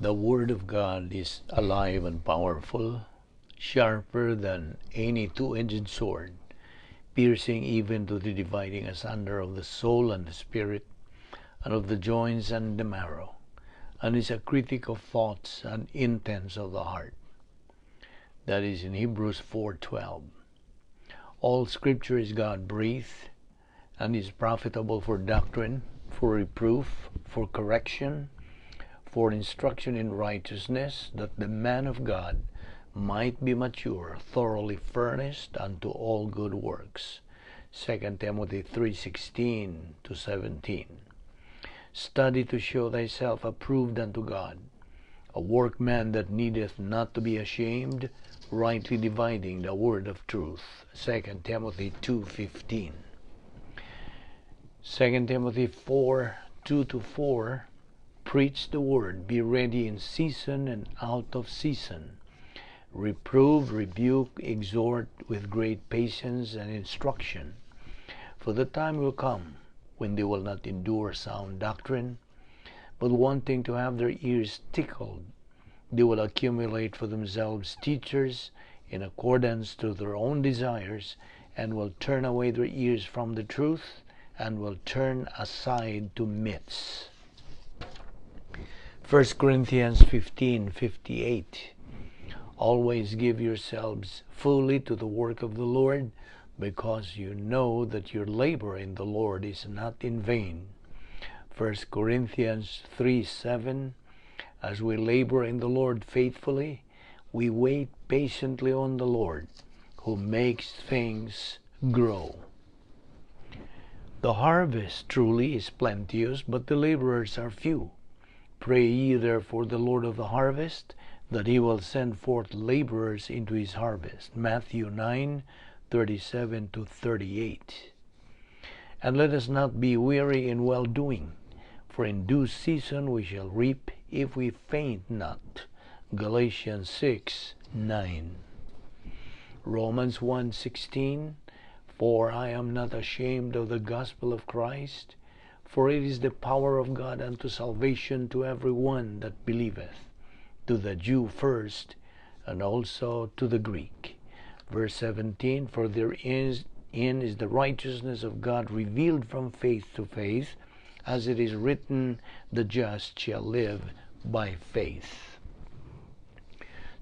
The Word of God is alive and powerful, sharper than any two-edged sword, piercing even to the dividing asunder of the soul and the spirit, and of the joints and the marrow, and is a critic of thoughts and intents of the heart. That is in Hebrews 4:12. All Scripture is God-breathed and is profitable for doctrine, for reproof, for correction, for instruction in righteousness, that the man of God might be mature, thoroughly furnished unto all good works. 2 Timothy 3:16 to 17. Study to show thyself approved unto God, a workman that needeth not to be ashamed, rightly dividing the word of truth. 2 Timothy 2:15. 2 Timothy 4:2 to 4. Preach the word, be ready in season and out of season. Reprove, rebuke, exhort with great patience and instruction. For the time will come when they will not endure sound doctrine, but wanting to have their ears tickled, they will accumulate for themselves teachers in accordance to their own desires, and will turn away their ears from the truth, and will turn aside to myths. 1 Corinthians 15:58. Always give yourselves fully to the work of the Lord, because you know that your labor in the Lord is not in vain. 1 Corinthians 3:7. As we labor in the Lord faithfully, we wait patiently on the Lord, who makes things grow. The harvest truly is plenteous, but the laborers are few. Pray ye therefore the Lord of the harvest, that he will send forth laborers into his harvest. Matthew 9:37 to 38. And let us not be weary in well-doing, for in due season we shall reap if we faint not. Galatians 6:9. Romans 1:16. For I am not ashamed of the gospel of Christ, for it is the power of God unto salvation to every one that believeth, to the Jew first, and also to the Greek. Verse 17, for therein is the righteousness of God revealed from faith to faith, as it is written, the just shall live by faith.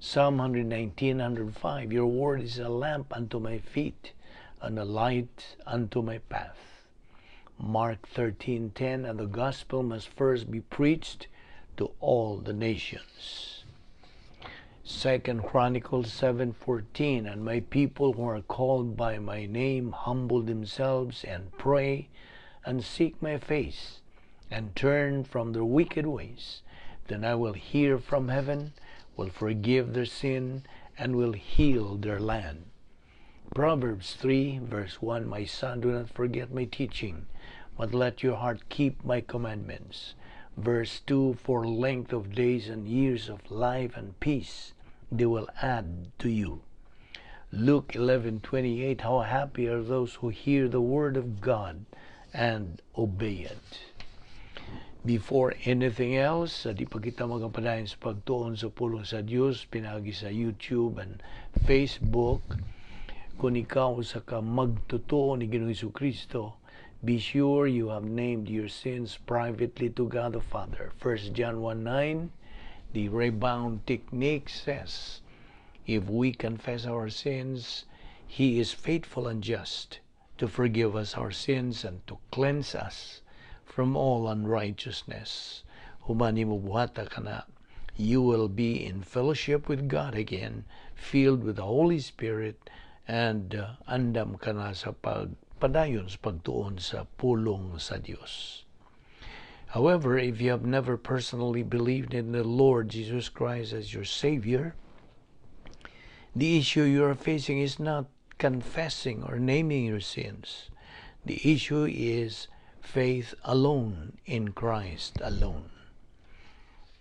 Psalm 119:105, your word is a lamp unto my feet, and a light unto my path. Mark 13:10, and the gospel must first be preached to all the nations. 2 Chronicles 7:14, and my people who are called by my name humble themselves and pray and seek my face and turn from their wicked ways, then I will hear from heaven, will forgive their sin, and will heal their land. Proverbs 3 verse 1, my son, do not forget my teaching, but let your heart keep my commandments. Verse 2, for length of days and years of life and peace they will add to you. Luke 11:28, how happy are those who hear the word of God and obey it. Before anything else, sa di pa kita magapadayon sa pagtuon sa pulong sa Dios, pinaagi sa YouTube and Facebook, kung ikaw usa ka magtotoo ni Ginoong Kristo, be sure you have named your sins privately to God the Father. 1 John 1:9, the rebound technique says, if we confess our sins, He is faithful and just to forgive us our sins and to cleanse us from all unrighteousness. Human nimo buhata kana, you will be in fellowship with God again, filled with the Holy Spirit, and andam ka na sa pagpadayon sa pagtuon sa pulong sa Dios. However, if you have never personally believed in the Lord Jesus Christ as your Savior, the issue you are facing is not confessing or naming your sins. The issue is faith alone in Christ alone.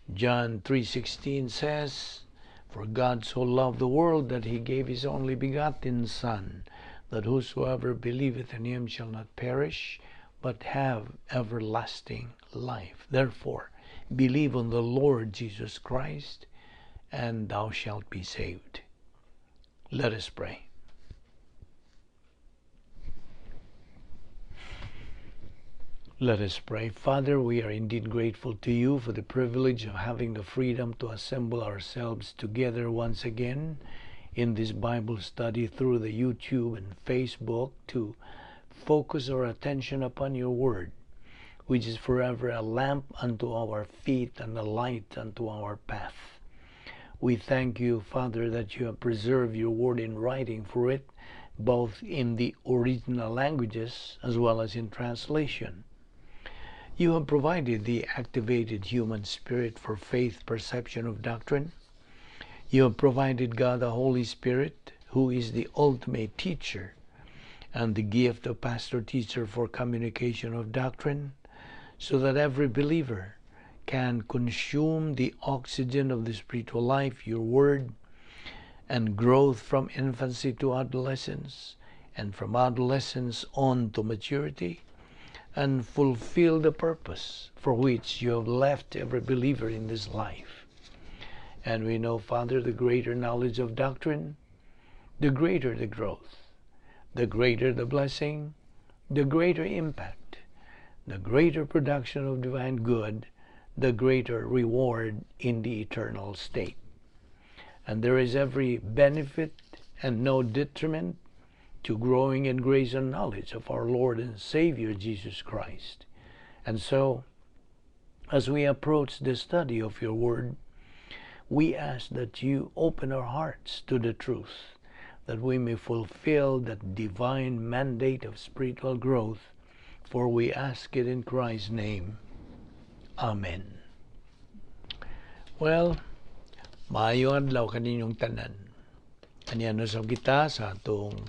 John 3:16 says, for God so loved the world that he gave his only begotten Son, that whosoever believeth in him shall not perish, but have everlasting life. Therefore, Believe on the Lord Jesus Christ, and thou shalt be saved. Let us pray. Let us pray. Father, we are indeed grateful to you for the privilege of having the freedom to assemble ourselves together once again in this Bible study through the YouTube and Facebook to focus our attention upon your word, which is forever a lamp unto our feet and a light unto our path. We thank you, Father, that you have preserved your word in writing for it, both in the original languages as well as in translation. You have provided the activated human spirit for faith perception of doctrine. You have provided God the Holy Spirit, who is the ultimate teacher, and the gift of pastor teacher for communication of doctrine, so that every believer can consume the oxygen of the spiritual life, your word, and growth from infancy to adolescence, and from adolescence on to maturity, and fulfill the purpose for which you have left every believer in this life. And we know, Father, the greater knowledge of doctrine, the greater the growth, the greater the blessing, the greater impact, the greater production of divine good, the greater reward in the eternal state. And there is every benefit and no detriment to growing in grace and knowledge of our Lord and Savior Jesus Christ. And so, as we approach the study of your word, we ask that you open our hearts to the truth, that we may fulfill that divine mandate of spiritual growth, for we ask it in Christ's name. Amen. Well, maayong adlaw kaninyong tanan. Ania na sab kita sa atong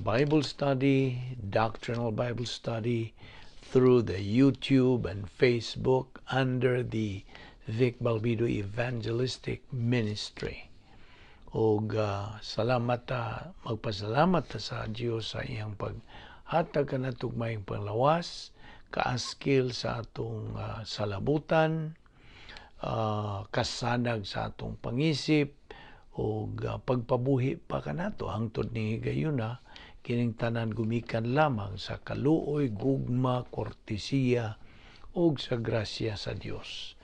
Bible study, doctrinal Bible study through the YouTube and Facebook under the Vic Balbido Evangelistic Ministry. Og salamat ta, magpasalamat ta sa Dios sa iyang paghatag kanatog maayong panglawas, kaaskil sa atong salabutan, kasanag sa atong pangisip, ug pagpabuhi pa kanato hangtod ni higayuna. Kining tanan gumikan lamang sa kaluoy, gugma, kortesiya ug sa grasya sa Dios.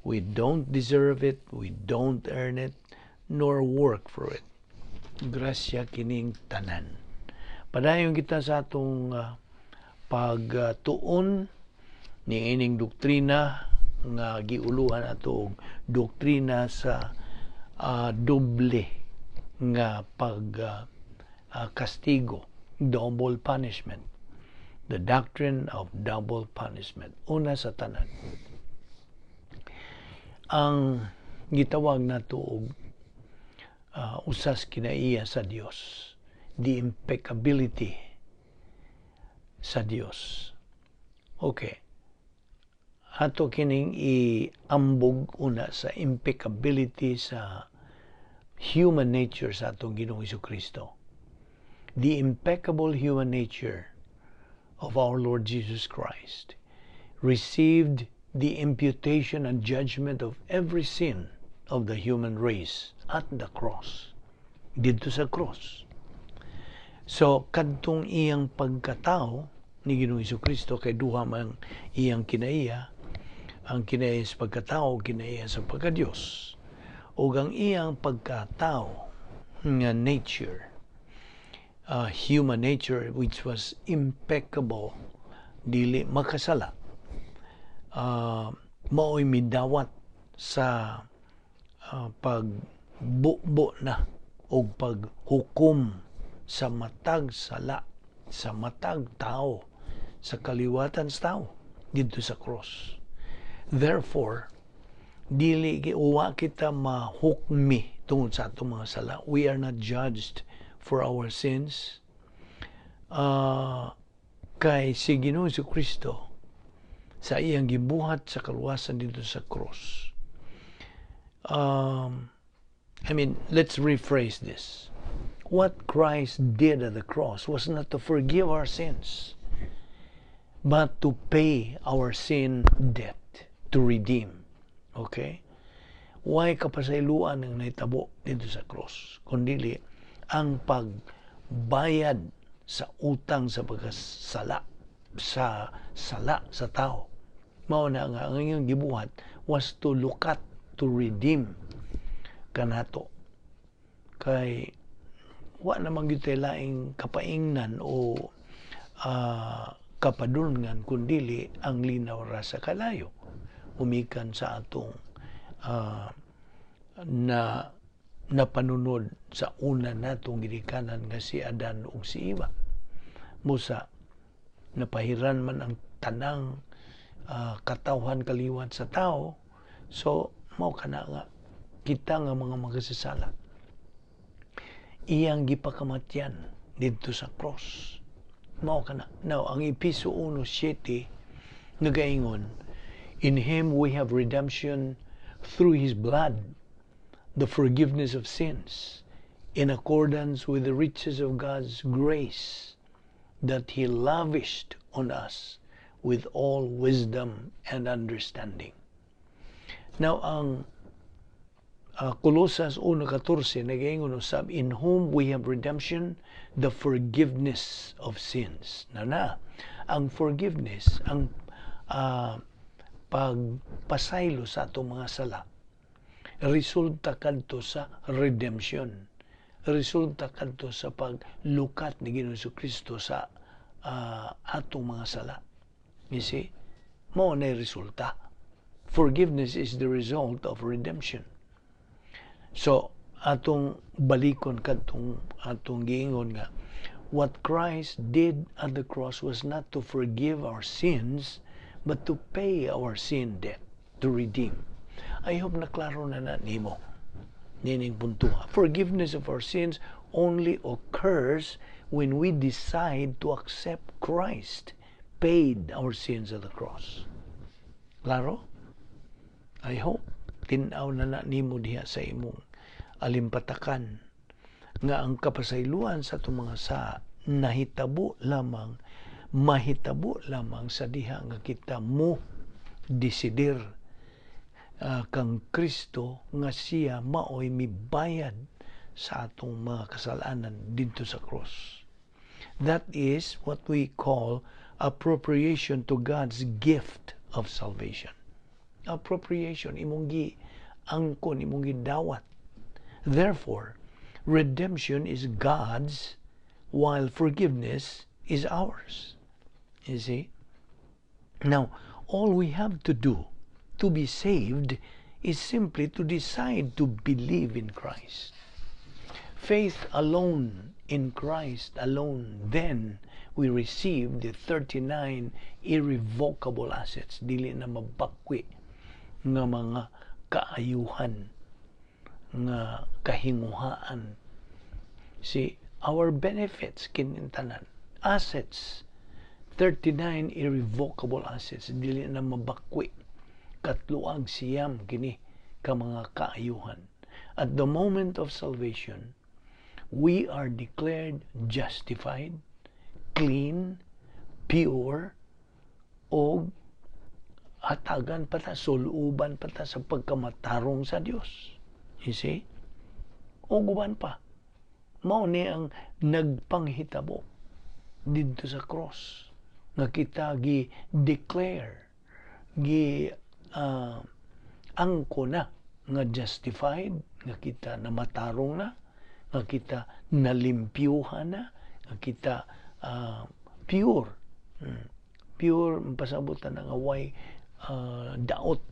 We don't deserve it, we don't earn it, nor work for it. Grasya kining tanan. Padayon kita sa atong pagtuon ni ining doktrina nga giuluhan ato og doktrina sa doble nga pag kastigo, double punishment, the doctrine of double punishment. Una sa tanan, ang gitawag nato og usas kinaiya sa Dios, the impeccability sa Dios. Okay, ato kining iambog una sa impeccability sa human nature sa atong Ginoong Kristo. The impeccable human nature of our Lord Jesus Christ received the imputation and judgment of every sin of the human race at the cross. Didto sa cross. So, kadtong iyang pagkatao ni Ginoong Kristo, kay duha man iyang kinaiya, ang kinaiya sa pagkatao, kinaiya sa pagkadiyos. Ug ang iyang pagkatao nga nature, human nature which was impeccable, dili makasala, mao'y midawat sa pagbubo na o paghukom sa matag sala, sa matag tao, sa kaliwatan sa tao didto sa cross. Therefore, dili uwa kita mahukmi tungod sa atong mga sala. We are not judged for our sins. Kay si Ginoong Kristo sa iyang gibuhat sa kaluwasan didto sa cross. I mean, let's rephrase this. What Christ did at the cross was not to forgive our sins, but to pay our sin debt. to redeem. Okay? Way kapasayloan ang nahitabo didto sa cross, kundili ang pagbayad sa utang sa pagkasala sa sala sa tao. Mao na nga ang iyang gibuhat was to lukat, to redeem kanato. Kay wa naman gyud laing kapaingnan o kapadulngan kundili ang linaw ra sa kalayo humikan sa atong na napanunod sa una natong ginikanan nga si Adan ug si Eva. Busa napahiran man ang tanang katawhan kaliwat sa tao, so mao kana nga kita nga mga makasasala iyang gipakamatyan didto sa cross. Mao kana. Now, ang Epeso 1:7 nagaingon, "In Him we have redemption through His blood, the forgiveness of sins, in accordance with the riches of God's grace that He lavished on us with all wisdom and understanding." Now, ang Colosas 1:14 nagaingon usab, "In whom we have redemption, the forgiveness of sins." Na, ang forgiveness, ang pagpasaylo sa atong mga sala, resulta kadto sa redemption. Resulta kadto sa paglukat ni Ginoong Kristo sa atong mga sala. You see? Mao na resulta. Forgiveness is the result of redemption. So, atong balikon kadtong atong giingon nga what Christ did at the cross was not to forgive our sins but to pay our sin debt, to redeem. I hope na klaro na na nimo nining puntoha. Forgiveness of our sins only occurs when we decide to accept Christ paid our sins at the cross. Klaro? I hope tin-aw na na nimo diha sa imong alimpatakan nga ang kapasayloan sa atong mga sala nahitabo lamang, mahitabo lamang sa diha nga kita mo desidir kang Kristo nga siya maoy mibayad sa atong mga kasalanan didto sa cross. That is what we call appropriation to God's gift of salvation. Appropriation, imong gi angkon, imong gidawat. Therefore, redemption is God's while forgiveness is ours. You see? Now, all we have to do to be saved is simply to decide to believe in Christ. Faith alone in Christ alone, then we receive the 39 irrevocable assets, dili na mabakwi nga mga kaayuhan, nga kahinguhaan. See, our benefits kining tanan, assets, 39 irrevocable assets, dili na mabakwi, katloag siyam kini ka mga kaayuhan. At the moment of salvation, we are declared justified, clean, pure, o hatagan pa ta, suluban pa ta sa pagkamatarong sa Dios. You see? O guban pa. Mao ni ang nagpanghitabo didto sa cross nga kita gi declare, gi angko na nga justified, nga kita na matarong na, nga kita nalimpyuhan na, nga kita pure. Pure pasabutan na nga way daot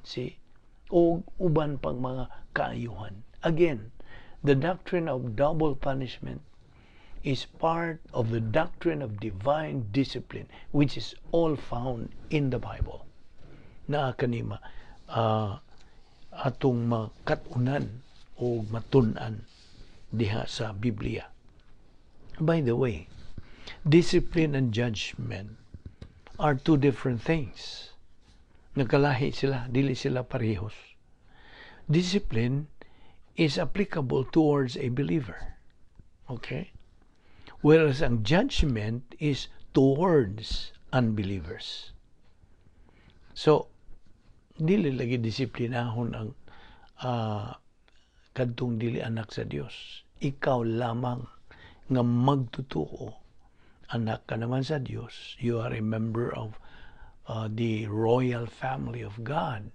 si o uban pang mga kaayuhan. Again, the doctrine of double punishment is part of the doctrine of divine discipline, which is all found in the Bible. Naa kanima atong makat-unan o matun-an diha sa Biblia. By the way, discipline and judgment are two different things. Nagkalahi sila, dili sila parehos. Discipline is applicable towards a believer. Okay? Whereas ang judgment is towards unbelievers. So, Dili lagi disiplinahon ang kadtong dili anak sa Dios. Ikaw lamang nga magtotoo, anak ka naman sa Dios. You are a member of the royal family of God.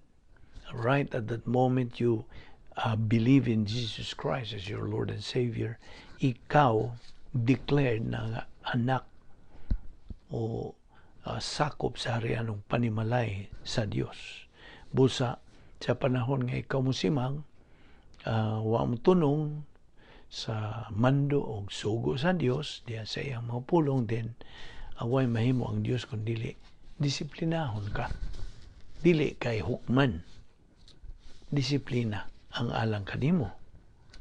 Right at that moment you believe in Jesus Christ as your Lord and Savior, ikaw declared na nga anak o sakop sa harianong panimalay sa Dios. Busa sa panahon nga ikaw mosimang, wa mo tunong sa mando o sugo sa Dios diya sa iyang mga pulong, din way mahimo ang Dios kun dili disiplinahon ka. Dili kay hukman, disiplina ang alang kanimo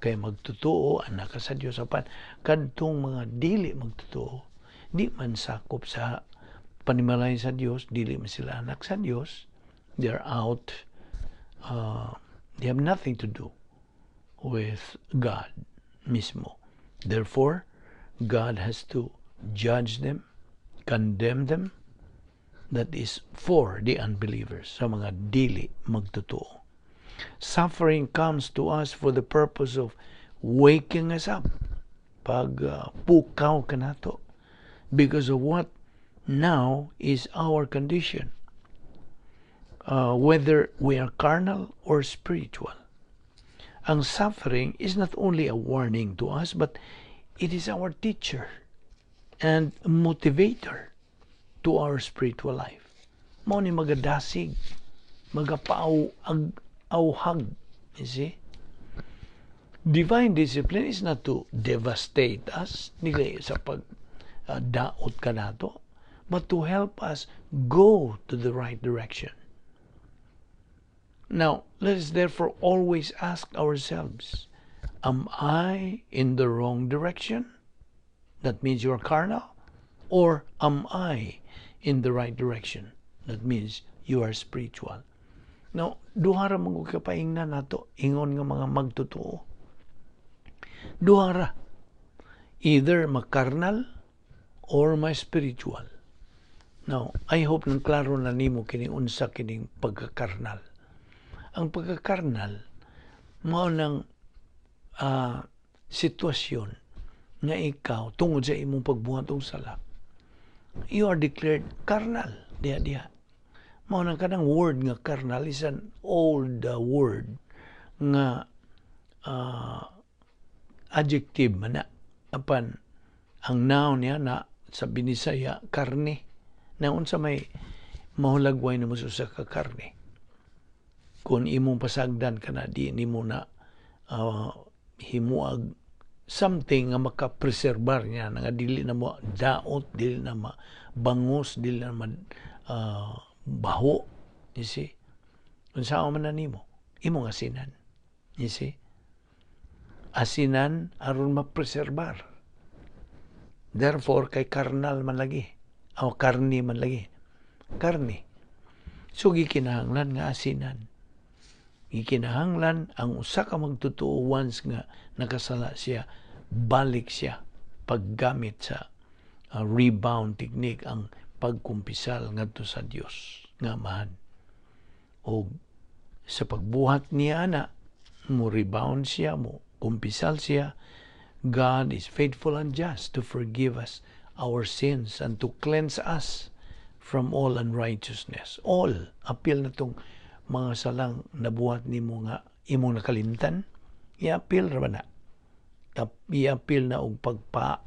kay magtotoo, anak ka sa Dios. Apan kadtong mga dili magtotoo, di man sakop sa panimalay sa Dios, dili man sila anak sa Dios. They're out, they have nothing to do with God mismo. Therefore, God has to judge them, condemn them. That is for the unbelievers, sa mga dili magtotoo. Suffering comes to us for the purpose of waking us up, pag pukaw kanato, because of what now is our condition, whether we are carnal or spiritual. Ang suffering is not only a warning to us, but it is our teacher and motivator to our spiritual life. Mao ni magadasig, magapaaw auhag. You see? Divine discipline is not to devastate us, dili sa pag daot kanato, but to help us go to the right direction. Now, let us therefore always ask ourselves, am I in the wrong direction? That means you're carnal. Or am I in the right direction? That means you are spiritual. Now, duha ra man ka paingnan nato ingon nga mga magtotoo. Duha ra. Either makarnal or ma-spiritual. Now, I hope nang klaro na nimo kining unsa kining pagkakarnal. Ang pagkakarnal mao nang sitwasyon nga ikaw, tungod sa imong pagbuhat og sala, you are declared carnal diha diha. Mao nang kanang word nga carnal is an old word nga adjective man na, apan ang noun niya na sa Binisaya karne. Na unsa may mahulagway nimo sa usa ka karne? Kung imong pasagdan kana, di nimo na himuag something nga makapreserbar niya nga dili na mo daot, dili na mabangos, dili na ma baho, you see? Unsa man na nimo, imong asinan, you see? Asinan aron mapreserbar. Therefore, kay karnal man lagi o karni man lagi, karni. So gikinahanglan nga asinan. Gikinahanglan ang usa ka magtotoo, once nga nakasala siya, balik siya paggamit sa rebound technique, ang pagkumpisal ngadto sa Dios nga Amahan. O sa pagbuhat niya ana, mo rebound siya, mo kumpisal siya, God is faithful and just to forgive us our sins and to cleanse us from all unrighteousness. All, apil na tong mga salang nabuhat nimo nga imong nakalimtan, i-apil ra ba na? I-apil na og pagpa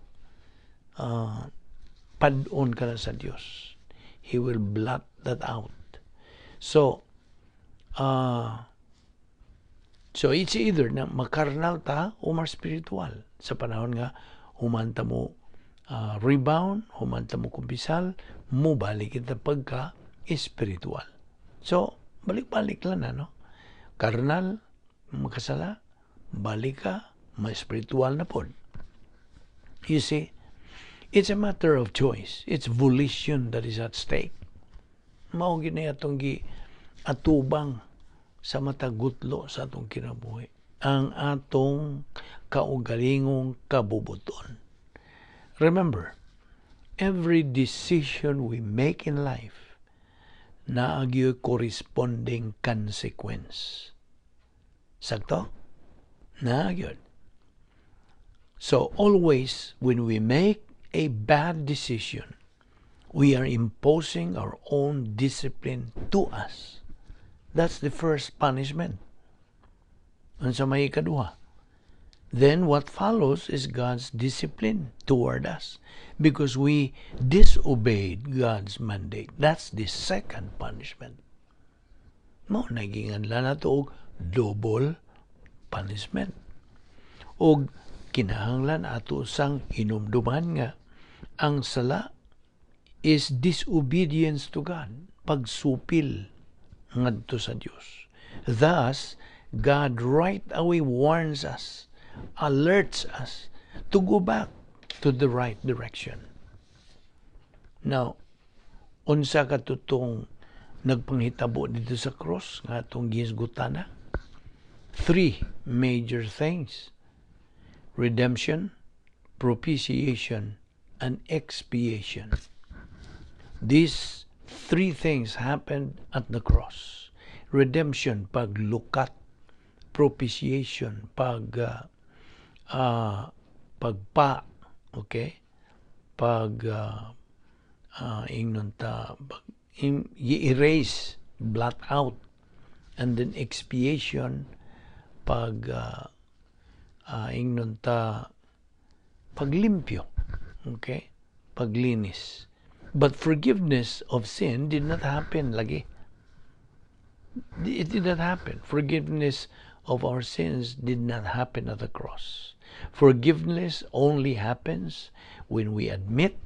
pad-on ka na sa Dios. He will blot that out. So it's either na makarnal ta o spiritual. Sa panahon nga humanta mo rebound, humanta mo kumpisal, mo balik kita pagka spiritual. So, balik-balik lang na, no? Karnal, makasala, balik ka, ma-spiritual na pod. You see, it's a matter of choice. It's volition that is at stake. Mao gyud na atong gi atubang sa matagutlo sa atong kinabuhi, ang atong kaugalingong kabubuton. Remember, every decision we make in life Naa gyoy corresponding consequence. Sakto? Naa gyud. So always when we make a bad decision, we are imposing our own discipline to us. That's the first punishment. Unsa may ikaduha? Then what follows is God's discipline toward us because we disobeyed God's mandate. That's the second punishment. Mao na ginganlan nato og double punishment. Og kinahanglan ato sang hinumduman nga ang sala is disobedience to God, pagsupil ngadto sa Dios. Thus, God right away warns us, alerts us to go back to the right direction. Now, unsa katong nagpanghitabo didto sa cross nga atong gihisgutan na? Three major things: redemption, propitiation, and expiation. These three things happened at the cross. Redemption, paglukat; propitiation, pagpa, okay? Pag ingnon ta pag, erase, blot out, and then expiation, pag ingnon ta paglimpyo, okay? Paglinis. But forgiveness of sin did not happen lagi. It did not happen. Forgiveness of our sins did not happen at the cross. Forgiveness only happens when we admit,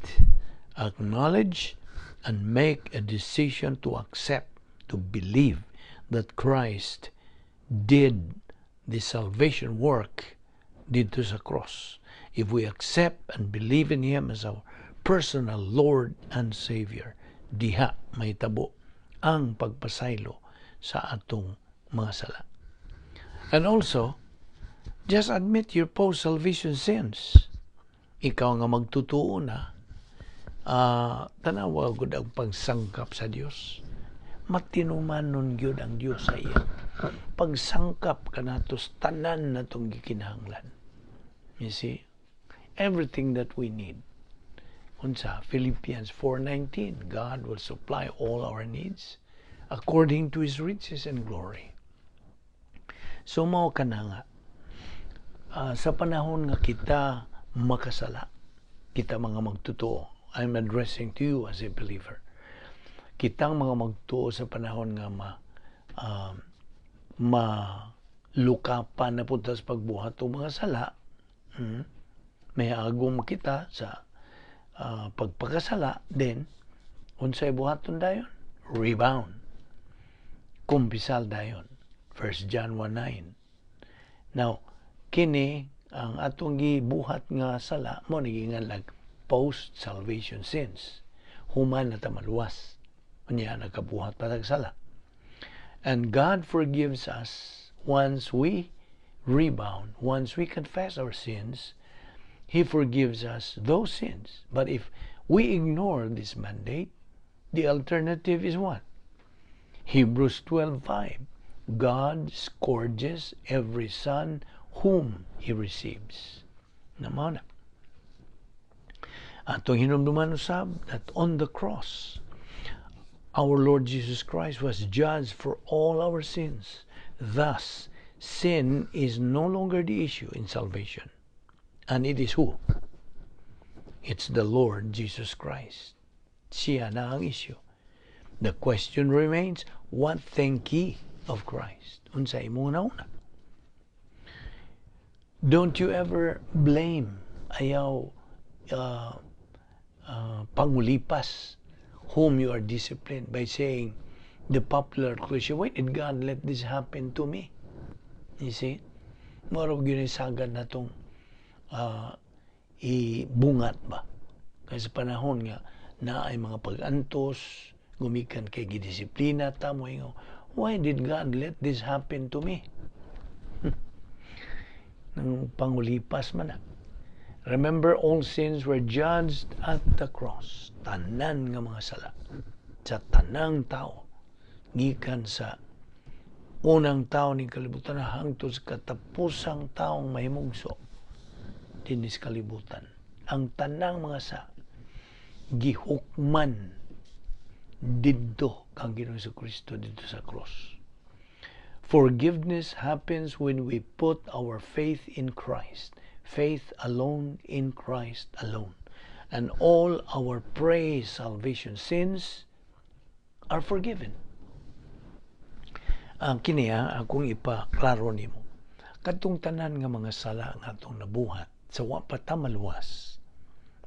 acknowledge, and make a decision to accept, to believe that Christ did the salvation work didto sa cross. If we accept and believe in Him as our personal Lord and Savior, diha mahitabo ang pagpasaylo sa atong mga sala. And also, just admit your post-salvation sins. Ikaw nga magtutuo na, tanawa gud ang pagsangkap sa Dios. Matinumanon gyud ang Dios sa iya. Pagsangkap kanato sa tanan natong gikinahanglan. You see? Everything that we need. Unsa? Philippians 4:19, God will supply all our needs according to His riches and glory. So mao kana nga sa panahon nga kita makasala, kita mga magtotoo, I'm addressing to you as a believer. Kitang mga magtuo sa panahon nga ma malukapan na punta sa pagbuhat og mga sala, may agom kita sa pagpakasala, then unsay buhaton dayon? Rebound. Kumpisal dayon. 1 John 1:9. Now, kini ang atong gibuhat nga sala mao ni ginganlag post-salvation sins. Human na ta maluwas. Unya nakabuhat pa tag sala. And God forgives us once we rebound, once we confess our sins, He forgives us those sins. But if we ignore this mandate, the alternative is what? Hebrews 12:5. God scourges every son whom He receives. Na mao na. Atong hinumduman usab that on the cross, our Lord Jesus Christ was judged for all our sins. Thus, sin is no longer the issue in salvation. And it is who? It's the Lord Jesus Christ. Siya na ang issue. The question remains, what think ye of Christ? Unsa imong nauna? Don't you ever blame, ayaw pangulipas whom you are disciplined by saying the popular cliche, "Why did God let this happen to me?" You see? Murag ginisagad na tong ibungat ba? Kaya sa panahon nga na ay mga pag-antos, gumikan kay gidisiplina ta mo, ingon, "Why did God let this happen to me?" Nang pangulipas man na. Remember, all sins were judged at the cross. Tanan nga mga sala sa tanang tao. Gikan sa unang tao ning kalibutan hangtod sa katapusang taong mahimugso dinhi sa kalibutan. Ang tanang mga sa gihukman didto kang Ginoong Kristo didto sa cross. Forgiveness happens when we put our faith in Christ. Faith alone in Christ alone. And all our pre-salvation sins are forgiven. Ang kini akong ipaklaro nimo. Kadtong tanan nga mga sala nga atong nabuhat sa wa pa ta maluwas,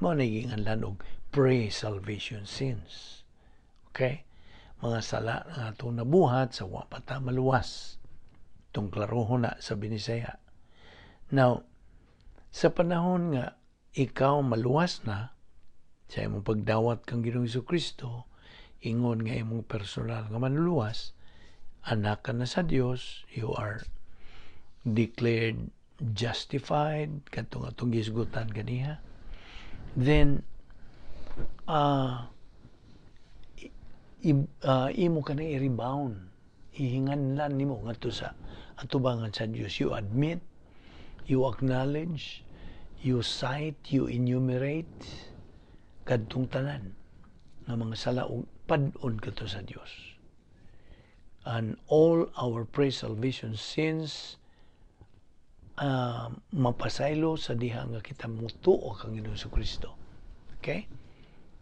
mao na giinganlan og pre-salvation sins. Okay? Mga sala nga atong nabuhat sa wa pa ta maluwas. Itong klarohon na sa Binisaya. Now, sa panahon nga ikaw maluwas na sa imong pagdawat kang Ginoong Kristo, ingon nga imong personal nga manluluwas, anak ka na sa Dios, you are declared justified, katong atong gisgutan ganiha. Then imo ka na i-rebound, ihinganlan nimo ngadto sa atubangan sa Dios. You admit, you acknowledge, you cite, you enumerate kadtong tanan nga mga sala ug pad-on kadto sa Dios. And all our pre-salvation sins mapasaylo sa diha nga kita mutuo kang Ginoong Kristo. Okay?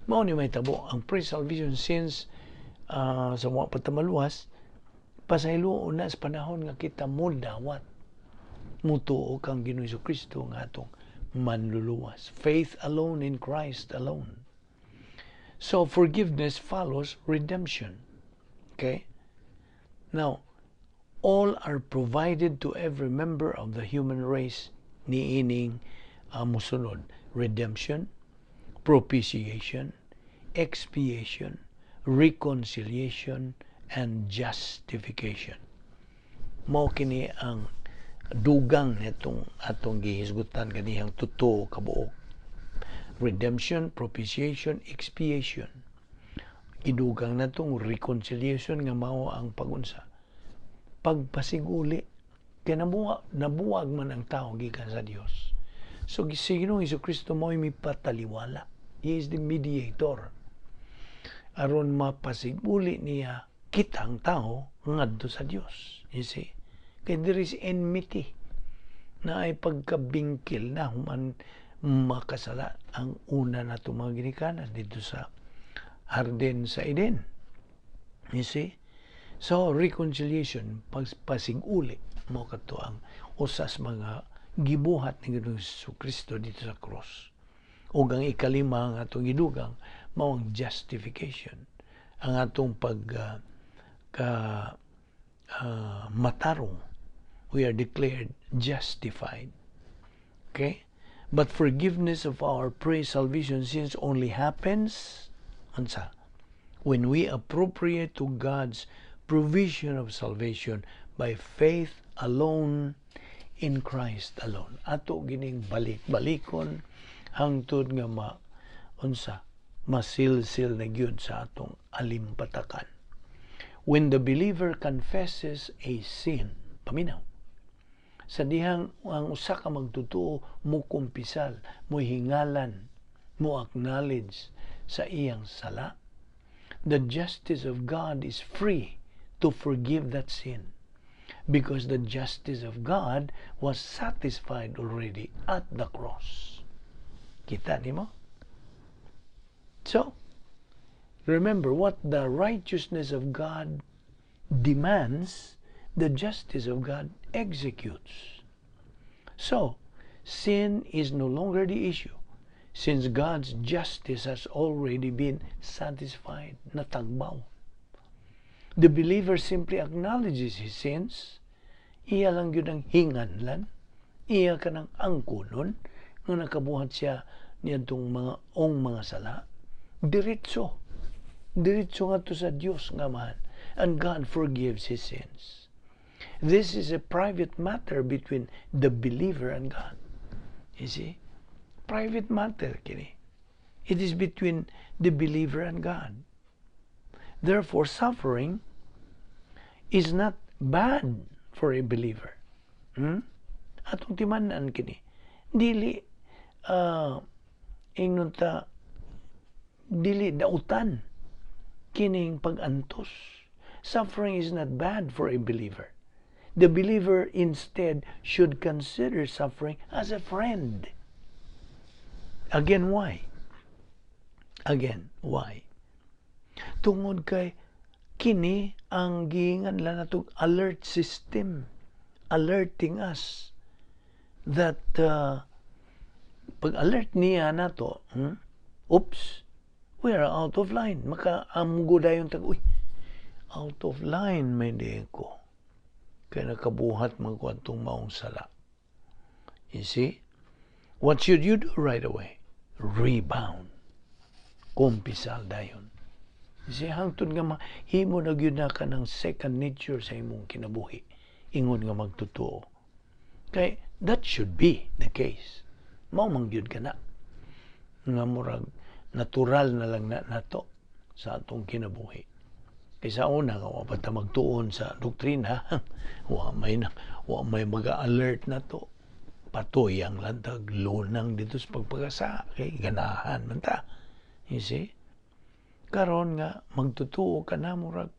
Mao ni mahitabo ang pre-salvation sins sa wa pa ta maluwas, pasaylo na sa panahon nga kita mo dawat, mutuo kang Ginoong Kristo nga atong manluluwas. Faith alone in Christ alone. So forgiveness follows redemption. Okay? Now, all are provided to every member of the human race niining musunod: redemption, propitiation, expiation, reconciliation, and justification. Mao kini ang dugang nitong atong gihisgutan ganihang tuto kabuok. Redemption, propitiation, expiation. Gidugang natong reconciliation nga mao ang pagunsa, pagpasiguli, kay nabuwag man ang tao gikan sa Dios. So si Ginoong Kristo mao mipataliwala. He is the mediator aron mapasiguli niya kitang tao ngadto sa Dios. You see, kay there is enmity na ay pagkabingkil na human makasala ang una na mga ginikanan dito sa hardin sa Eden. You see? So, reconciliation, pagpasiguli, mao kato ang usas mga gibuhat ni Ginoong Kristo dito sa cross. O ang ikalima nga atong gidugang, mao ang justification. Ang atong pag ka matarong, we are declared justified. Okay? But forgiveness of our pre-salvation sins only happens, unsa, when we appropriate to God's provision of salvation by faith alone in Christ alone. Ato gining balik-balikon hangtod nga ma unsa, masilsil na gyud sa atong alimpatakan. When the believer confesses a sin, paminaw. Sa dihang ang usa ka magtutuo mo kumpisal, mo hingalan, mo acknowledge sa iyang sala, the justice of God is free to forgive that sin because the justice of God was satisfied already at the cross. Kita nimo? So, remember, what the righteousness of God demands, the justice of God executes. So, sin is no longer the issue since God's justice has already been satisfied, natagbaw. The believer simply acknowledges his sins. Iya lang yun ang hinganlan. Iya ka ng angkunon nga nakabuhat siya niadtong mga ong mga sala. Diretso. Diretso nga to sa Dios nga man. And God forgives his sins. This is a private matter between the believer and God. You see? Private matter kini. It is between the believer and God. Therefore, suffering is not bad for a believer. Atong timan-an kini. Dili ingnon ta dili dautan kining pag-antos. Suffering is not bad for a believer. The believer instead should consider suffering as a friend. Again, why? Again, why? Tungod kay kini ang giingan lang natong alert system, alerting us that pag alert niya nato, Oops, we are out of line. Makaamgo dayon tag, "Uy, out of line man diay ko. Kay nakabuhat man ko atong maong sala." You see? What should you do right away? Rebound. Kumpisal dayon. You see, hangtod nga mahimo na gyud na ka ng second nature sa imong kinabuhi. Ingon nga magtotoo. Kay that should be the case. Mao man gyud ka na. Nga murag natural na lang na nato sa atong kinabuhi. Kay sa una nga wa pa ta magtuon sa doktrina, wa may maga-alert na to. Patuyang lang tag lunang dito sa pagpakasala kay ganahan man ta. You see? Karon nga magtutuo ka na, murag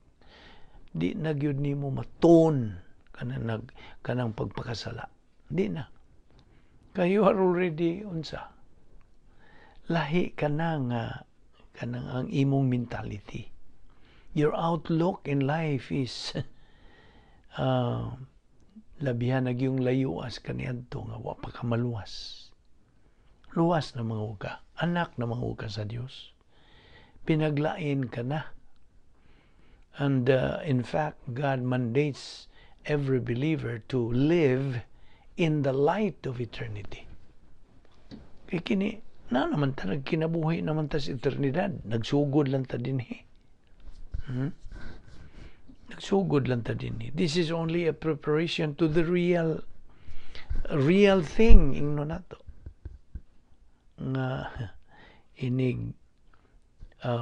di na gyud nimo matuon kanang nag kanang pagpakasala. Di na. Kay you are already unsa? Lahi ka na nga kanang ang imong mentality. Your outlook in life is labihan na yung layuas kaniadto nga wa pa ka maluwas. Luwas na mga ka, anak na mga ka sa Dios. Pinaglain ka na. And in fact, God mandates every believer to live in the light of eternity. Kay kini, na naman ta nagkinabuhi naman ta sa eternidad. Nagsugod lang ta dinhi. Nagsugod lang ta dinhi. This is only a preparation to the real real thing, ingno nato. Nga inig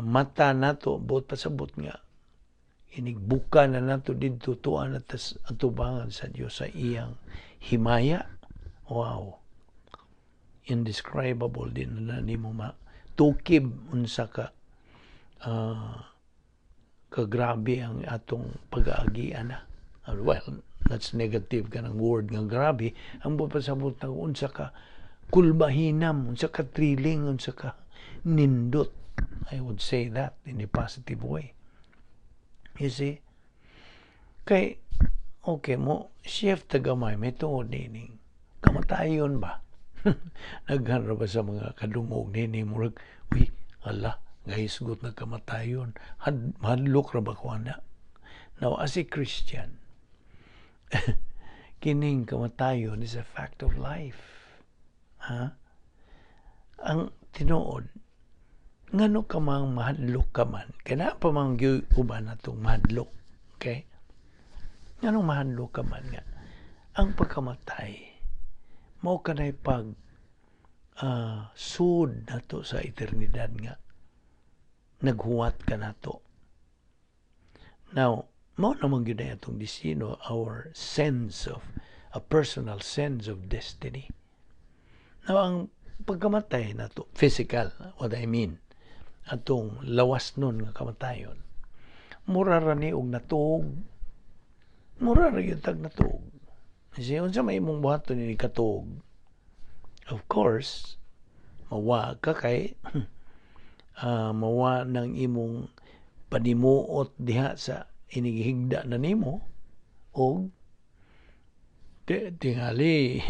mata nato buot pasabot nga inig buka na nato didto, tuan na tas atubangan sa Dios sa iyang himaya. Wow, indescribable. Din na nimo matukib unsa ka kagrabe ang atong pag-aagian na. Well, that's negative kanang word nga grabe. Ang buot pasabot na unsa ka kulbahinam, unsa ka thrilling, unsa ka nindot. I would say that in a positive way. You see? Kay, okay mo, shift ta gamay, may tungod nining kamatayon ba? Naghan ba sa mga kadungog nini, murag, "Uy, ala, gahisgot na kamatayon. Hadlok ra ba ko ana?" Now, as a Christian, kining kamatayon is a fact of life. Ha? Ang tinuod, ngano ka mang mahadlok ka man, kay naa pa man gyud uban natong mahadlok, okay? Nganong mahadlok ka man nga ang pagkamatay mao kanay pag sud nato sa eternidad nga naghuwat ka nato. Now, mao naman gyud na atong destino, our sense of a personal sense of destiny. Now, ang pagkamatay nato, physical, what I mean, atong lawas nun nga kamatayon, mura ra ni og natuog. Mura ra gyud tag natuog. Kasi unsa may imong buhaton ni katuog? Of course, mawa ka kay mawa ng imong panimuot diha sa inighigda na nimo og tingali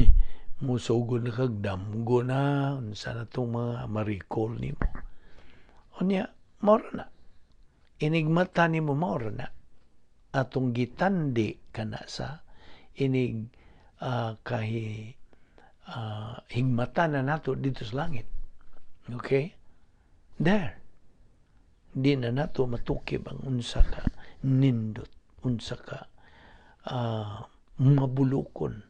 musugod na kag damgo na unsa na tong mga ma-recall nimo. Unya, mao na. Inigmata nimo, mao na. Atong gitandi kana sa inig kahi higmata na nato dito sa langit. Okay? There. Di na nato matukib ang unsa ka nindot, unsa ka mabulukon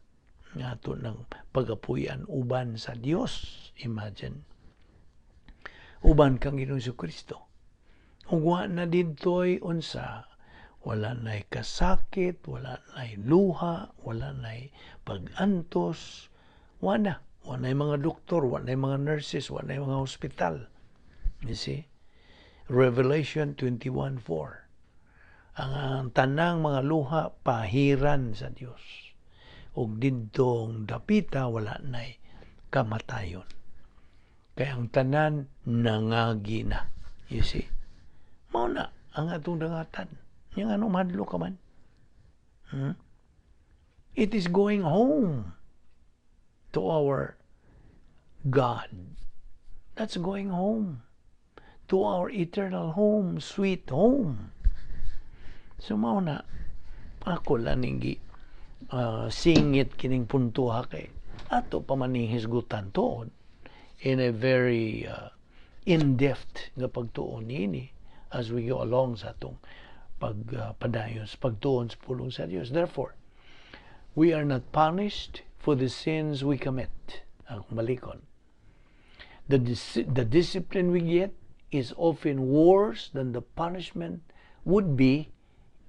nga ato ng pagapuyan uban sa Dios. Imagine. Uban kang Ginoong Kristo. Ug wa na didtoy unsa, Wala na'y kasakit, wala na'y luha, wala na'y pag-antos, wala. Wala na'y mga doktor, wala na'y mga nurses, wala na'y mga hospital. You see? Revelation 21:4. Ang tanang mga luha pahiran sa Dios. Ug didtong dapita wala na'y kamatayon. Kay ang tanan nangagi na. You see? Mao na ang atong dangatan. Yang ano, mahadlok ka man? Hmm? It is going home to our God. That's going home to our eternal home, sweet home. So mao na ako lang ning singit kining puntuha kay ato pa man ning hisgutan tuod in a very in-depth nga pagtuon niini as we go along sa atong pagpadayon sa pagtuon sa pulong sa Dios. Therefore, we are not punished for the sins we commit. Ang malikon. The discipline we get is often worse than the punishment would be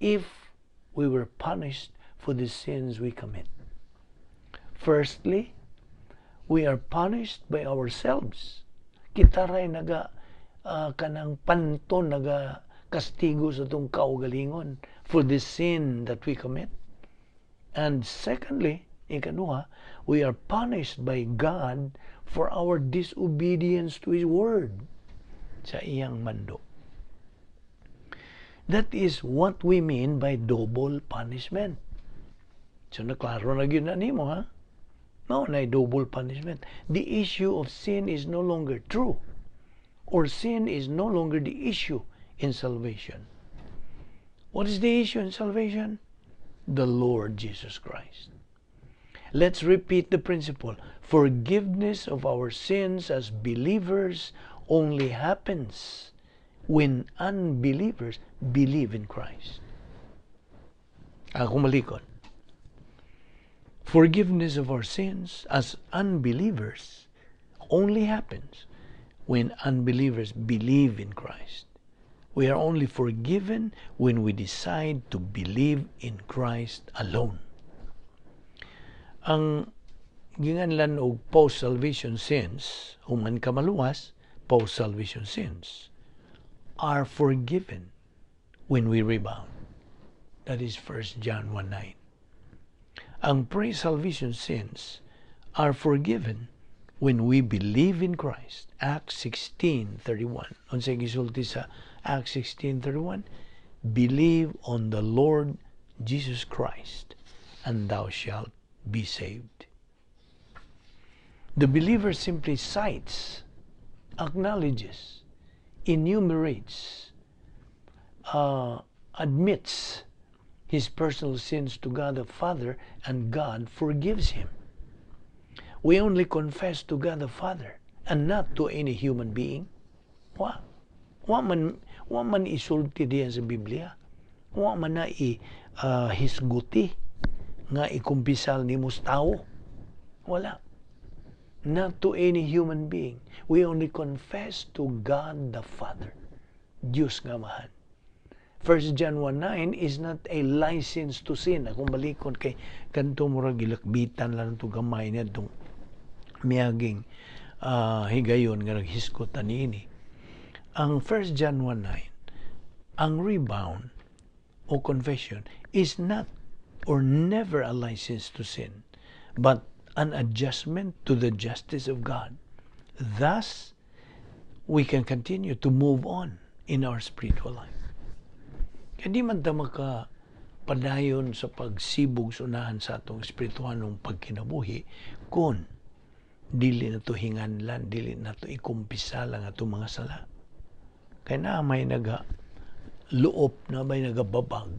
if we were punished for the sins we commit. Firstly, we are punished by ourselves. Kita ray naga kanang panton, naga kastigo sa atong kaugalingon for the sin that we commit. And secondly, ikaduha, we are punished by God for our disobedience to His Word, sa iyang mando. That is what we mean by double punishment. So naklaro na gyud na nimo, ha? Mao na double punishment. The issue of sin is no longer true, or sin is no longer the issue in salvation. What is the issue in salvation? The Lord Jesus Christ. Let's repeat the principle. Forgiveness of our sins as believers only happens when unbelievers believe in Christ. Ako malikon. Forgiveness of our sins as unbelievers only happens when unbelievers believe in Christ. We are only forgiven when we decide to believe in Christ alone. Ang ginganlan og post-salvation sins, human ka maluwas, post-salvation sins are forgiven when we rebound. That is 1 John 1:9. Ang pre-salvation sins are forgiven when we believe in Christ. Acts 16:31. Unsay gisulti sa Acts 16:31? "Believe on the Lord Jesus Christ and thou shalt be saved." The believer simply cites, acknowledges, enumerates, admits his personal sins to God the Father, and God forgives him. We only confess to God the Father and not to any human being. Wa. Wa man isulti diyan sa Biblia. Wa man na i hisguti nga ikumpisal nimo sa tao. Wala. Not to any human being. We only confess to God the Father. Diyos nga Amahan. 1 John 1:9 is not a license to sin. Akong balikon kay kanto murag gilakbitan lang to gamay niya itong miaging higayon nga naghiskot niini. Ang 1 John 1:9, ang rebound o confession is not or never a license to sin, but an adjustment to the justice of God. Thus, we can continue to move on in our spiritual life. Kaya di man ta maka padayon sa pagsibog sa unahan sa atong espirituhanong pagkinabuhi kung dili na to hinganlan, dili na to ikumpisal ang atong mga sala. Kay naa may naga luop, na may nagababag.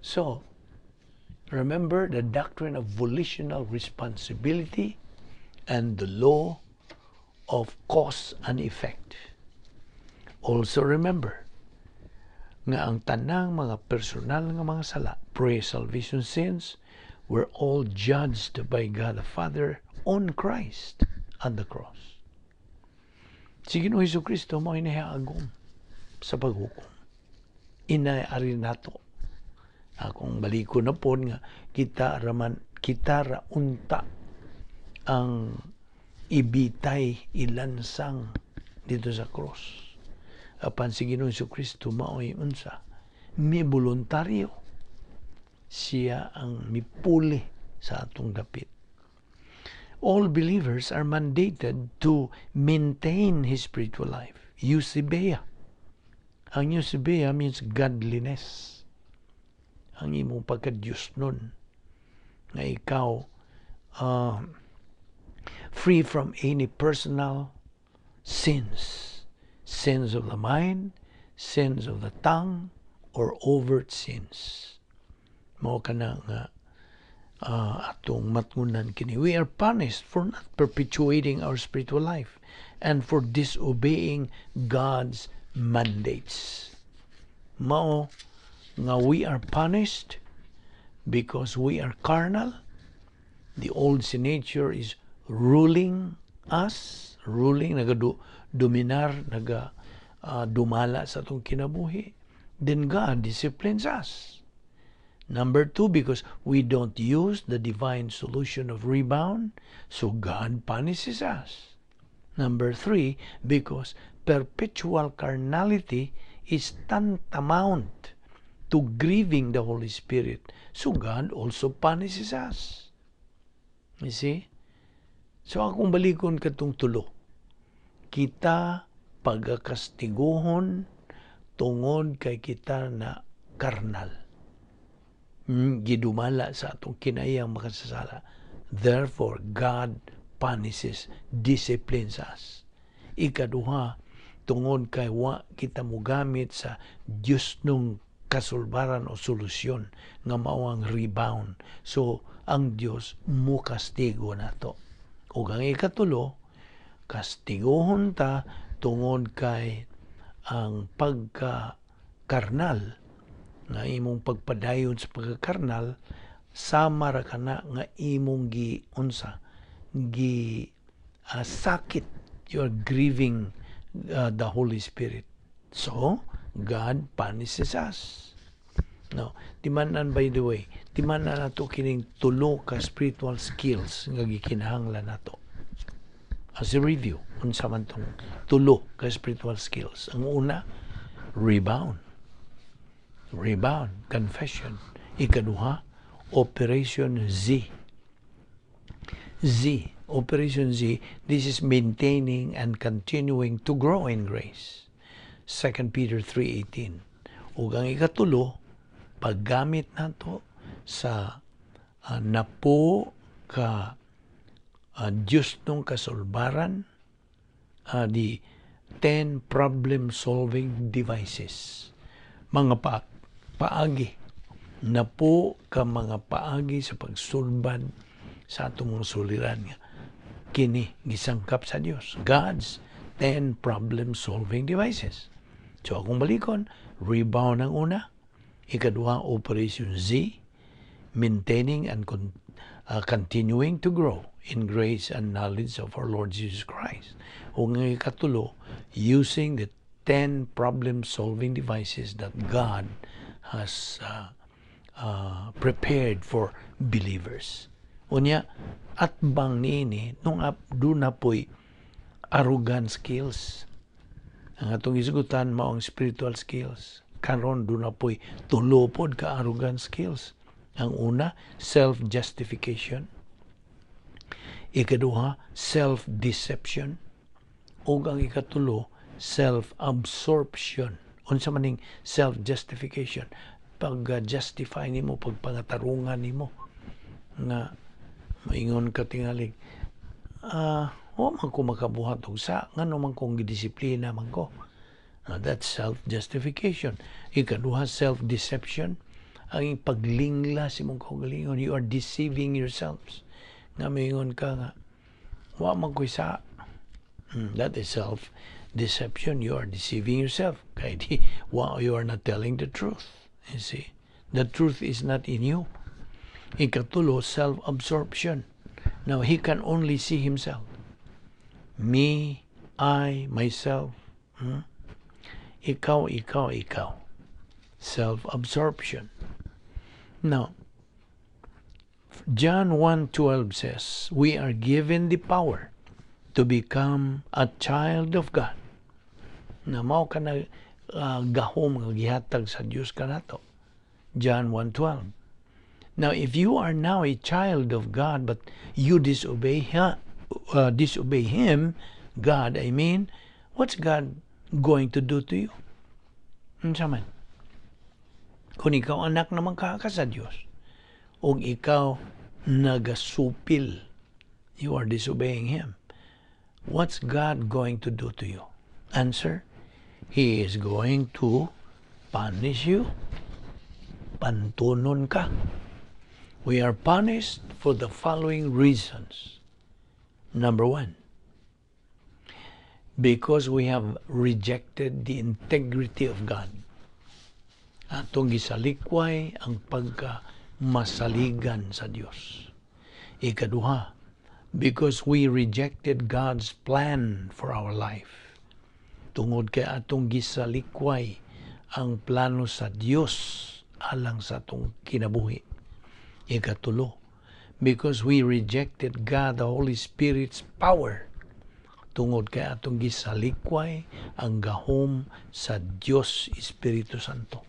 So, remember the doctrine of volitional responsibility and the law of cause and effect. Also remember nga ang tanang mga personal nga mga sala, pre-salvation sins, were all judged by God the Father on Christ on the cross. Si Ginoong Hesus Kristo mao agom sa paghukom. Inaari nato. Akong baliko na po nga kita raman, kita ra unta ang ibitay, ilansang dito sa cross. Apan si Ginoong Kristo mao'y unsa? Mi voluntaryo. Siya ang mipuli sa atong dapit. All believers are mandated to maintain his spiritual life. Eusebeia. Ang eusebeia means godliness. Ang imong pagka-Diyos nun. Nga ikaw free from any personal sins. Sins of the mind, sins of the tongue, or overt sins. Mao kana nga atong matngunan kini. We are punished for not perpetuating our spiritual life and for disobeying God's mandates. Mao nga we are punished because we are carnal. The old sin nature is ruling us, ruling, nagadu dominar, naga dumala sa atong kinabuhi. Then God disciplines us. Number two, because we don't use the divine solution of rebound, so God punishes us. Number three, because perpetual carnality is tantamount to grieving the Holy Spirit, so God also punishes us. You see? So akong balikon katong tulo. Kita pagakastiguhon tungod kay kita na karnal. Gidumala sa atong kinahiyang makasasala. Therefore, God punishes, disciplines us. Ikaduha, tungod kay wa kita mogamit sa Diyos nung kasulbaran o solusyon nga mao ang rebound. So, ang Dios mukastigo nato. Ug ang ikatulo, kastiguhon ta tungod kay ang pagka karnal nga imong pagpadayon sa pagkakarnal sama ra kana nga imong gi unsa gi sakit, you are grieving the Holy Spirit, so God punishes us. No, timan-an, by the way, timan-an nato kining tulo ka spiritual skills nga gikinahanglan nato. As a review, unsa man tong tulo ka spiritual skills? Ang una, rebound, rebound, confession. Ikaduha, Operation Z. Z, Operation Z, this is maintaining and continuing to grow in grace. 2 Peter 3:18. Ug ang ikatulo, paggamit nato sa napo ka Diyos nung kasulbaran, the 10 problem-solving devices. Mga paagi napo ka mga paagi sa pagsulbad sa atong mga suliran nga kini gisangkap sa Dios. God's 10 problem-solving devices. So akong balikon, rebound ang una, ikaduha, Operation Z, maintaining and continuing to grow in grace and knowledge of our Lord Jesus Christ. Ug ang ikatulo, using the 10 problem-solving devices that God has prepared for believers. Unya, atbang niini, nung up, duna po'y arrogant skills. Ang atong isugutan mao ang spiritual skills. Karon duna po'y tulo pod ka arrogant skills. Ang una, self-justification. Ikaduha, self-deception. Ug ang ikatulo, self-absorption. Unsa man ning self-justification? Pag-justify nimo, pagpangatarungan nimo nga maingon ka tingalig, wa man ko makabuhat og sa, ngano man kong gidisiplina man ko? That's self-justification. Ikaduha, self-deception. Ang paglingla sa imong kaugalingon, you are deceiving yourselves. Nga maingon ka nga, wa man ko'y sa. That is self-deception. You are deceiving yourself. Kay di, wa, you are not telling the truth. You see? The truth is not in you. Ikatulo, self-absorption. Now, he can only see himself. Me, I, myself. Ikaw, ikaw, ikaw. Self-absorption. Now, John 1:12 says, "We are given the power to become a child of God." Na mao kana gahom nga gihatag sa Dios kanato. John 1:12. Now, if you are now a child of God, but you disobey Him, God, I mean, what's God going to do to you? Unsa man? Kung ikaw anak naman ka sa Dios, ug ikaw nagasupil, you are disobeying Him. What's God going to do to you? Answer, He is going to punish you. Pantunon ka. We are punished for the following reasons. Number one, because we have rejected the integrity of God. Atong gisalikway ang pagka masaligan sa Dios. Ikaduha, because we rejected God's plan for our life. Tungod kay atong gisalikway ang plano sa Dios alang sa atong kinabuhi. Ikatulo, because we rejected God the Holy Spirit's power. Tungod kay atong gisalikway ang gahom sa Dios Espiritu Santo.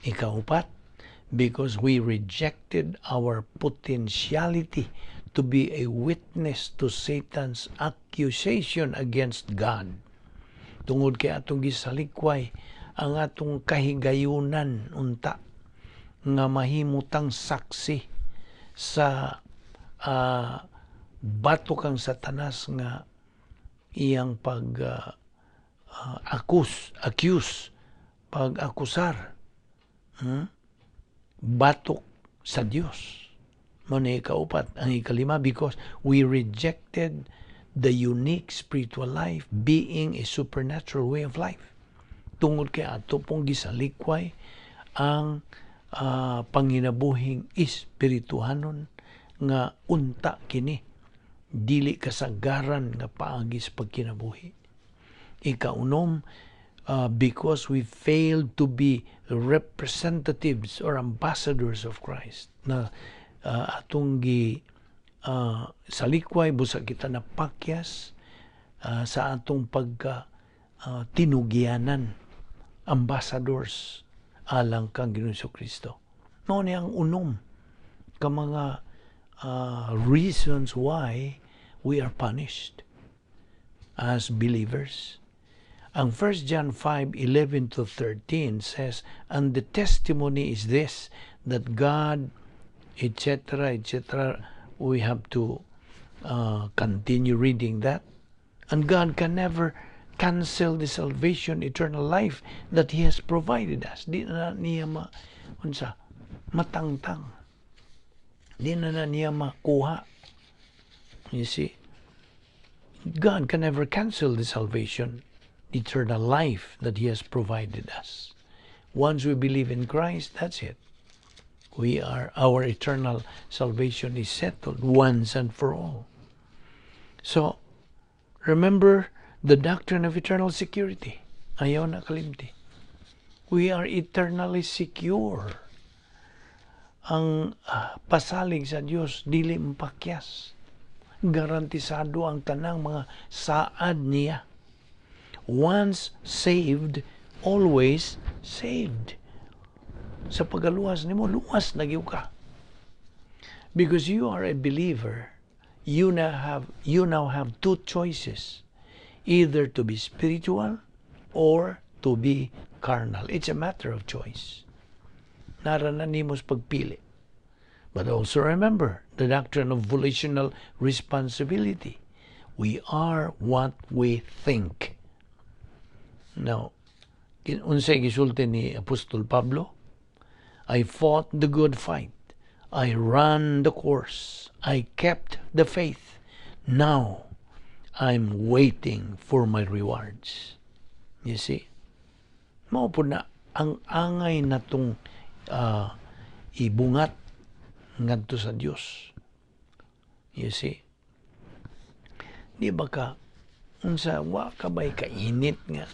Ikaupat, because we rejected our potentiality to be a witness to Satan's accusation against God. Tungod kay atong gisalikway ang atong kahigayunan unta nga mahimutang saksi sa batok kang Satanas nga iyang pag accuse, pag-akusar, Batok sa Dios. Mao na ikaupat. Ang ikalima, because we rejected the unique spiritual life being a supernatural way of life. Tungod kay ato pong gisalikway ang panginabuhing espirituhanon nga unta kini dili kasagaran nga paagi sa pagkinabuhi. Ikaunom, because we failed to be representatives or ambassadors of Christ na atong gi salikway, busa kita napakyas sa atong pagka tinugyanan, ambassadors alang kang Ginoong Kristo. Mao ni ang unom ka mga reasons why we are punished as believers. Ang 1 John 5:11 to 13 says, "And the testimony is this, that God," etc., etc. We have to continue reading that. And God can never cancel the salvation, eternal life that He has provided us. Di na niya ma, unsa, matangtang. Di na niya makuha. You see, God can never cancel the salvation, eternal life that He has provided us. Once we believe in Christ, that's it. Our eternal salvation is settled once and for all. So, remember the doctrine of eternal security. Ayaw na kalimti. We are eternally secure. Ang pasalig sa Dios dili mapakyas. Garantisado ang tanang mga saad niya. Once saved, always saved. Sa pagaluwas nimo, luwas na gyud ka. Because you are a believer, you now have two choices: either to be spiritual or to be carnal. It's a matter of choice. Nara na nimo sa pagpili. But also remember the doctrine of volitional responsibility. We are what we think. Now, unsay gisulti ni Apostol Pablo? "I fought the good fight. I ran the course. I kept the faith. Now, I'm waiting for my rewards." You see? Mao po na ang angay natong ibungat ngadto sa Dios. You see? Di ba ka unsa, wa ka bay kainit nga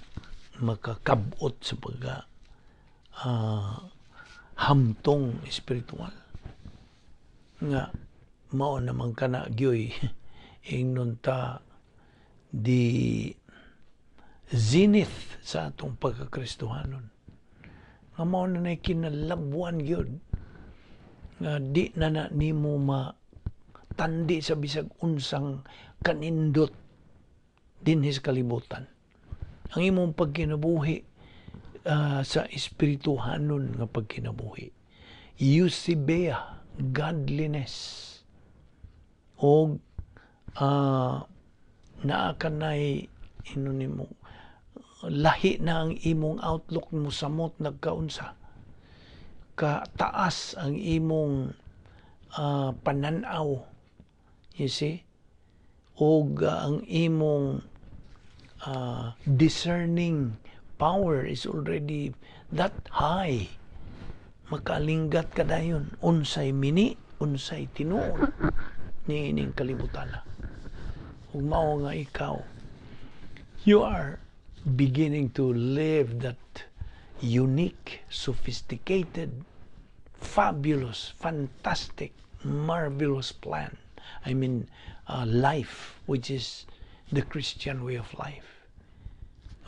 makakabot sa pagka Hamtong espiritual nga mao naman kana gyoy, ingnon ta, the zenith sa atong pagkakristohanon, nga mao na nay kinalabwan gyud nga di na na nimo ma tandi sa bisag unsang kanindot dinhi sa kalibutan ang imong pagkinabuhi, sa espirituhanon nga pagkinabuhi, eusebeia, godliness, og naa kanay ino nimo, lahi na ang imong outlook mo, samot nagkaunsa ka taas ang imong pananaw, you see, og ang imong discerning power is already that high, makalinggat ka dayon unsay mini, unsay tinuod niining kalibutan. Ug mao nga ikaw, you are beginning to live that unique, sophisticated, fabulous, fantastic, marvelous plan. I mean, life, which is the Christian way of life.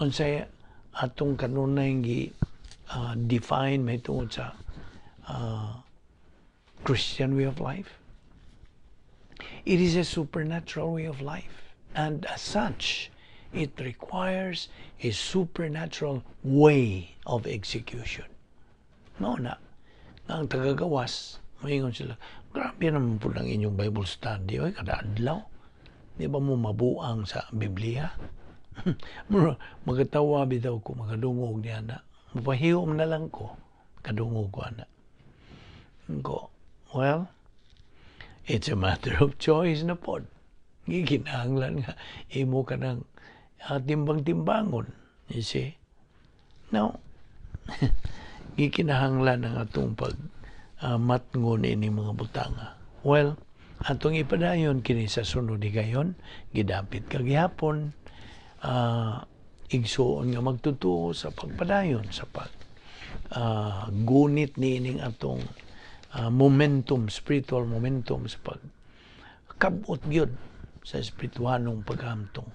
Unsay atong kanunay gi define mahitungod sa Christian way of life? It is a supernatural way of life. And as such, it requires a supernatural way of execution. Mao na ang tagagawas, maingon sila, "Grabe naman po ang inyong Bible study. Oy, kada adlaw. Di ba mo mabuang sa Biblia?" Magatawa bitaw ko, makadungog niya na. Mapahiyom na lang ko. Kadungog ko ana. Ko, well, it's a matter of choice na pod. Gikinahanglan nga imo ka ng timbang-timbangon. You see? Now, gikinahanglan ang atong pag matngon ini mga butanga. Well, atong ipadayon kini sa sunod higayon, gidapit kagihapon, igsuon nga magtutuo sa pagpadayon sa pag gunit niining atong momentum, spiritual momentum sa pag kabot gyud sa espirituhanong paghamtong,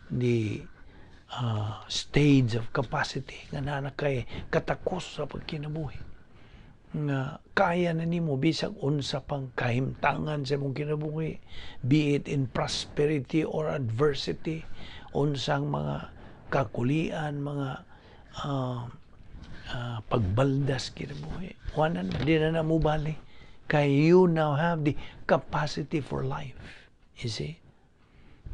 the stage of capacity nga naa kay katakos sa pagkinabuhi, nga kaya na nimo bisag unsa pang kahimtangan sa imong kinabuhi, be it in prosperity or adversity, unsang mga kakulian, mga pagbaldas kinabuhi, wala na, di na na mo bali kay you now have the capacity for life. You see,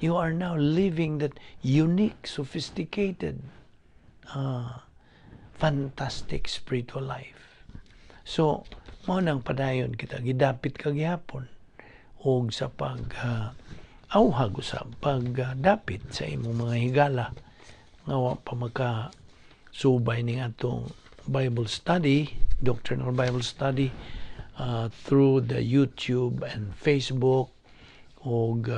you are now living that unique, sophisticated, fantastic spiritual life. So, mao nang padayon kita, gidapit kagihapon og sa pag awhag usab, pagdapit sa imong mga higala nga wa pa maka subay ning atong Bible study, doctrinal Bible study, through the YouTube and Facebook og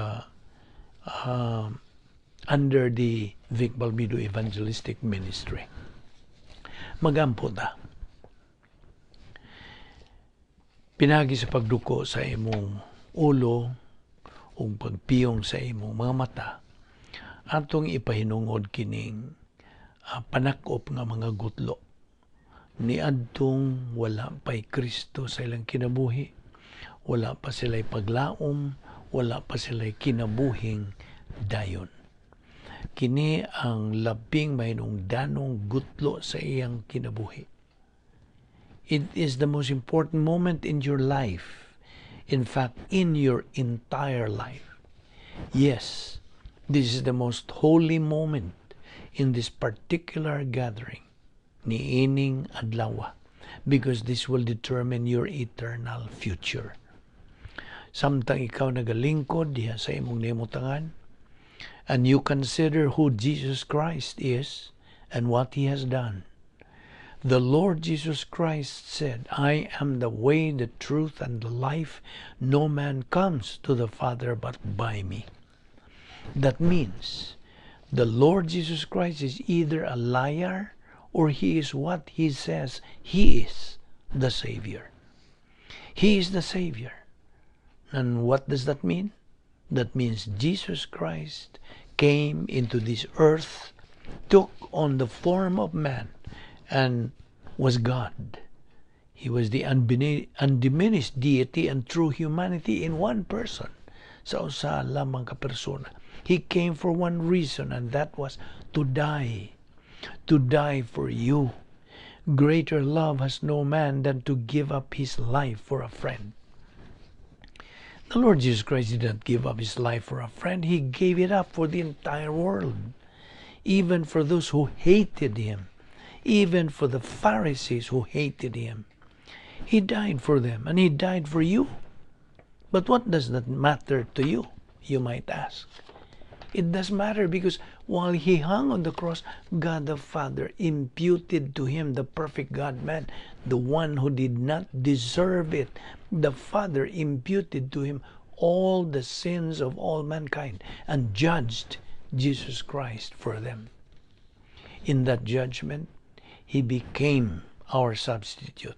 under the Vic Balbido Evangelistic Ministry. Magampo ta. Pinagi sa pagduko sa imong ulo ug pagpiyong sa imong mga mata, atong ipahinungod kining panakop nga mga gutlo niadtong wala pa'y Kristo sa ilang kinabuhi, wala pa sila'y paglaom, wala pa sila'y kinabuhing dayon. Kini ang labing mahinungdanong gutlo sa iyang kinabuhi. It is the most important moment in your life. In fact, in your entire life. Yes, this is the most holy moment in this particular gathering niining adlaw, because this will determine your eternal future. Samtang ikaw nagalingkod diha sa imong nimutangan and you consider who Jesus Christ is and what He has done. The Lord Jesus Christ said, "I am the way, the truth, and the life. No man comes to the Father but by me." That means the Lord Jesus Christ is either a liar or He is what He says He is, the Savior. He is the Savior. And what does that mean? That means Jesus Christ came into this earth, took on the form of man, and was God. He was the undiminished deity and true humanity in one person. Sa usa lamang ka persona. He came for one reason, and that was to die. To die for you. Greater love has no man than to give up his life for a friend. The Lord Jesus Christ did not give up his life for a friend. He gave it up for the entire world. Even for those who hated him. Even for the Pharisees who hated him. He died for them, and he died for you. But what does that matter to you, you might ask? It does matter because while he hung on the cross, God the Father imputed to him, the perfect God-man, the one who did not deserve it. The Father imputed to him all the sins of all mankind and judged Jesus Christ for them. In that judgment, he became our substitute.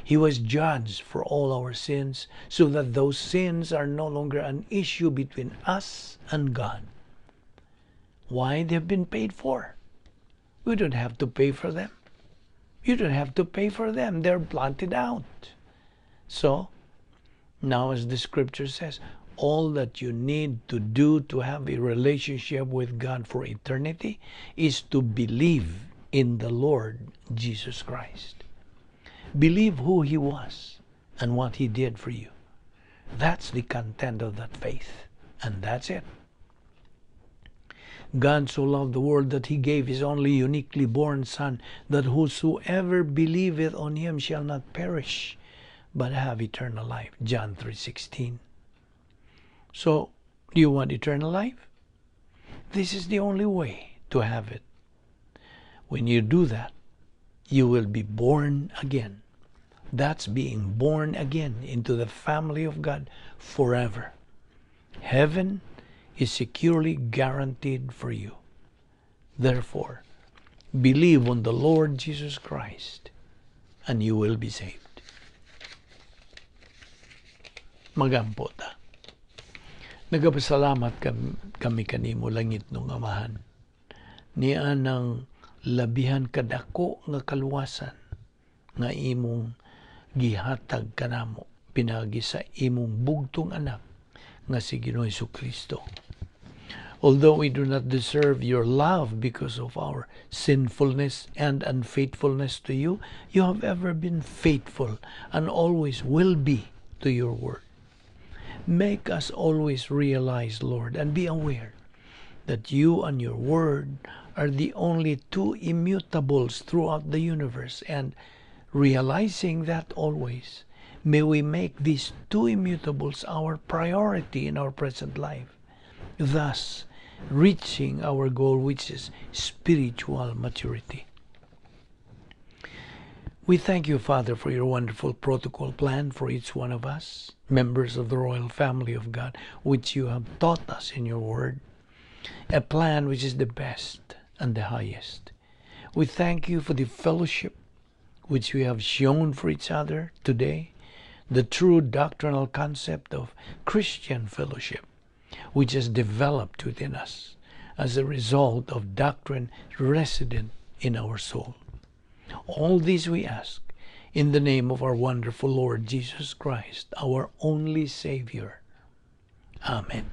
He was judged for all our sins so that those sins are no longer an issue between us and God. Why? They've been paid for. We don't have to pay for them. You don't have to pay for them. They're blotted out. So, now as the scripture says, all that you need to do to have a relationship with God for eternity is to believe in the Lord Jesus Christ. Believe who He was and what He did for you. That's the content of that faith. And that's it. God so loved the world that He gave His only uniquely born Son, that whosoever believeth on Him shall not perish, but have eternal life. John 3:16. So, do you want eternal life? This is the only way to have it. When you do that, you will be born again. That's being born again into the family of God forever. Heaven is securely guaranteed for you. Therefore, believe on the Lord Jesus Christ and you will be saved. Magampo ta. Nagapasalamat kami kanimo, langitnong Amahan. Nianang labihan kadako nga kaluwasan nga imong gihatag kanamo pinaagi sa imong bugtong anak nga si Ginoong Kristo. Although we do not deserve your love because of our sinfulness and unfaithfulness to you, you have ever been faithful and always will be to your word. Make us always realize, Lord, and be aware that you and your word are the only two immutables throughout the universe, and realizing that always, may we make these two immutables our priority in our present life, thus reaching our goal, which is spiritual maturity. We thank you, Father, for your wonderful protocol plan for each one of us, members of the royal family of God, which you have taught us in your word, a plan which is the best and the highest. We thank you for the fellowship which we have shown for each other today, the true doctrinal concept of Christian fellowship, which has developed within us as a result of doctrine resident in our soul. All these we ask in the name of our wonderful Lord Jesus Christ, our only Savior. Amen.